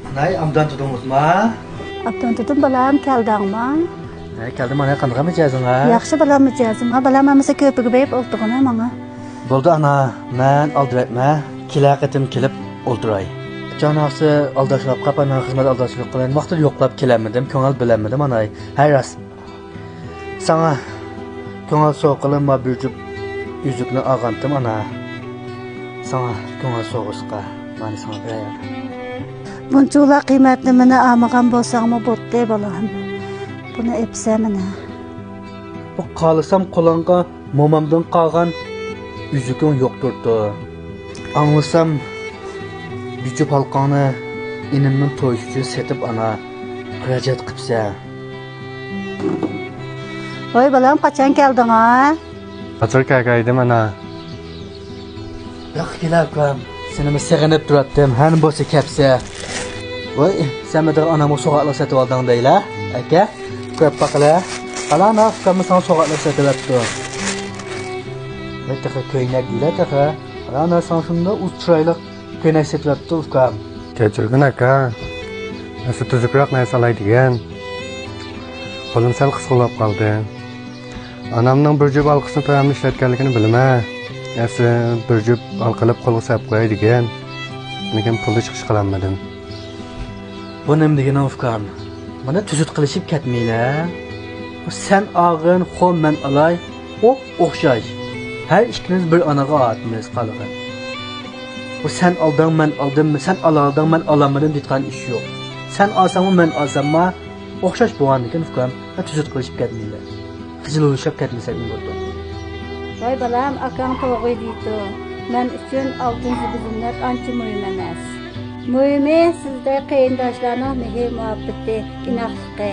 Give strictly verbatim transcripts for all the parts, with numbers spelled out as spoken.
ئاناي، ئابدان تۇردۇڭىزما؟ ئابدان تۇردۇم، بالام، كەلدىڭما؟ ھە، كەلدىم، ئاناي، قانداق مىجەزىڭ، ھە؟ ياخشى، بالام، مىجەزىڭ. ھە، بالام، ئەمىسە كۆرپىگە بېرىپ ئولتۇرغىنا ماڭا. بولدى، ئانا، مەن ئالدىرايمەن. كېلەر قېتىم كېلىپ ئولتۇراي. جان ئاغىسى ئالداشلاپ قاپ، ئانا خىزمەت ئالداشلىق قىلىپ، ۋاقتىدا يوقلاپ كېلەلمىدىم، كۆڭۈل بۆلەلمىدىم، ئاناي. ھە، راست. ساڭا كۆڭۈل سوۋغا قىلىپ ما بىر جۈپ ئۈزۈكنى ئالغانتىم، ئانا. ساڭا كۆڭۈل سوۋغىسىغا مانا ساڭا بېرەي. بۇنچىۋالا قىممەتنى مېنى ئالمىغان بولساڭمۇ بولدى، بالام. بۇنى ئېپسە مېنى. بۇ خالىسام قولۇڭغا مومامدىن قالغان ئۈزۈكۈڭ يوقتۇرتۇ. ئاڭلىسام، بىر جۈپ ھالقاڭنى ئىنىمنىڭ تويى ئۈچۈن سېتىپ، ئانا، خىراجەت قىپسەن. ۋاي بالام، قاچان كەلدىڭ ھە؟ ھازىر كەلگەيدىم، ئانا. بىراق كېلە ئۇكام، سېنىمۇ سېغىنىپ تۇراتتىم، ھەم بولسا كەپسە. ۋاي، سەن مېنىڭ ئانامغا سوغاتلىق سېتىۋالدىڭ دەيلە، ئاكا. كۆرۈپ باقىلە. قالا ئانا، ئۇكاممۇ ساڭا سوغاتلىق سېتىۋەپتۇ. ۋاي، تېخى كۆينەك دېيلە تېخى. قالا ئانا، ساڭا شۇنداق ئۇز چىرايلىق كۆينەك سېتىۋەپتۇ ئۇكام. كەچۈرگىن ئاكا. ئەسلى تۈزۈكرەك نەرسە ئالاي دېگەن. قولۇم سەل قىسقا بولۇپ قالدى. ئانامنىڭ بىر جۈپ ھالقىسىنى تۆۋەندە ئىشلەتكەنلىكىنى بىلىمەن. ئەسلى بىر جۈپ ھالقىلىپ قولغا سېلىپ قوياي دېگەن. لېكىن پۇلدا چىقىش قىلالمىدىم. بۇ نېمە دېگىنىڭ ئۇكام؟ مانا تۈزۈت قىلىشىپ كەتمەيلى. بۇ سەن ئالغىن، خو مەن ئالاي. ئوپ ئوخشاش. ھەر ئىككىمىز بىر ئانىغا ئائىتمىز قالغان. بۇ سەن ئالدىڭ، مەن ئالدىم، سەن ئالالدىڭ، مەن ئالالمىدىم دەيدىغان ئىش يوق. سەن ئالساڭمۇ، مەن ئالساممۇ، ئوخشاش بولغاندىكىن ئۇكام، تۈزۈت قىلىشىپ كەتمەيلى. خىجىل بولۇشۇپ كەتمىسەك ئۇنىڭدىن. ۋاي بالام، ئاكاڭ توغرا دەيدۇ. مەن ئۈچۈن ئالتۇن زىبۇ-زىننەت ئانچە مۇھىم ئەمەس. مۇھىمى سىزدەك قېرىنداشلارنىڭ مېھىر-مۇھەببىتى، ئىناقلىقى.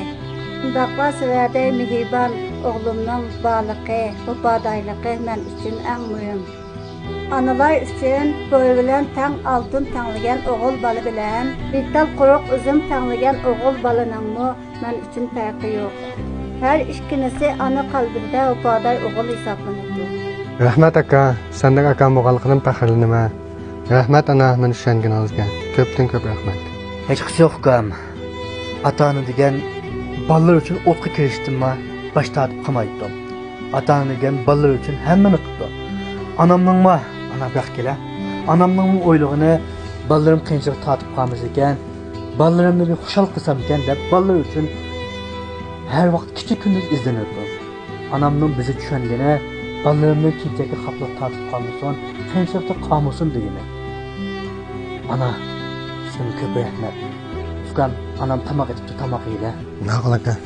شۇنداقلا سىلەردەك مېھرىبان ئوغلۇمنىڭ بارلىقى، ۋاپادارلىقى مەن ئۈچۈن ئەڭ مۇھىم. ئانىلار ئۈچۈن بوي بىلەن تەڭ ئالتۇن تەڭلىگەن ئوغۇل بالا بىلەن بىر تال قۇرۇق ئۈزۈم تەڭلىگەن ئوغۇل بالىنىڭمۇ مەن ئۈچۈن پەرقى يوق. ھەر ئىككىلىسى ئانا قەلبىدە ۋاپادار ئوغۇل ھېسابلىنىدۇ. رەھمەت ئاكا، سەندەك ئاكام بولغانلىقىدىن پەخىرلىنىمەن. رەھمەت ئانا، مېنى چۈشەنگىنىڭىزگە. كۆپتىن كۆپ رەھمەت. ھېچقىسى يوق ئۇكام. ئاتا-ئانا دېگەن بالىلىرى ئۈچۈن ئوتقا كىرىشتىنمۇ باش تارتىپ قالمايدۇ. ئاتا-ئانا دېگەن بالىلىرى ئۈچۈن ھەممىنى قىلىدۇ. ئانامنىڭمۇ، ئانا بىراق كېلە. ئانامنىڭمۇ ئويلىغىنى، بالىلىرىم قىيىنچىلىققا تارتىپ قالمىسىكەن، بالىلىرىمنى بىر خۇشال قىلسامكەن دەپ، بالىلىرى ئۈچۈن ھەر ۋاقىت كېچە-كۈندۈز ئىزدىنىدۇ. ئانامنىڭ بىزنى چۈشەنگىنى، بالىلىرىمنى كېيىنچىلىككە خاپىلىق تارتىپ قالمىسۇن، قىيىنچىلىقتا قالمىسۇن دېگىنى. ئانا، سېنىڭ كۆپ رەھمەت. ئۇكام، ئانام تاماق ئېتىپتۇ، تاماق يېگىن. ماقۇل ئاكا.